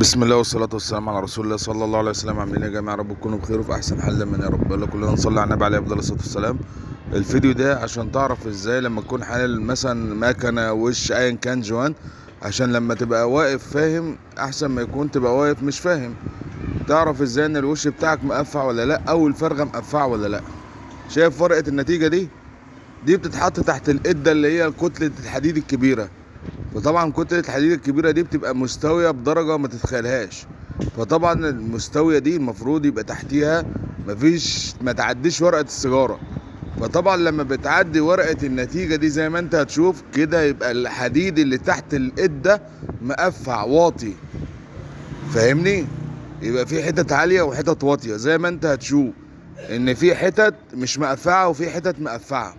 بسم الله والصلاة والسلام على رسول الله صلى الله عليه وسلم. عاملين ايه يا جماعة؟ رب تكونوا بخير وفي أحسن حال دايما يا رب. يلا كلنا نصلي على النبي عليه أفضل الصلاة والسلام. الفيديو ده عشان تعرف ازاي لما تكون حالل مثلا مكنة وش ايا كان جوان، عشان لما تبقى واقف فاهم احسن ما يكون تبقى واقف مش فاهم. تعرف ازاي ان الوش بتاعك مقفع ولا لا، او الفرغة مقفعة ولا لا. شايف ورقة النتيجة دي؟ دي بتتحط تحت القدة اللي هي كتلة الحديد الكبيرة. فطبعا كتلة الحديد الكبيرة دي بتبقى مستوية بدرجة ما تتخيلهاش. فطبعا المستوية دي المفروض يبقى تحتيها مفيش، ما تعديش ورقة السيجارة. فطبعا لما بتعدي ورقة النتيجة دي زي ما انت هتشوف كده، يبقى الحديد اللي تحت القدة مقفع واطي، فاهمني؟ يبقى في حتت عالية وحتت واطية، زي ما انت هتشوف ان في حتت مش مقفعة وفي حتت مقفعة.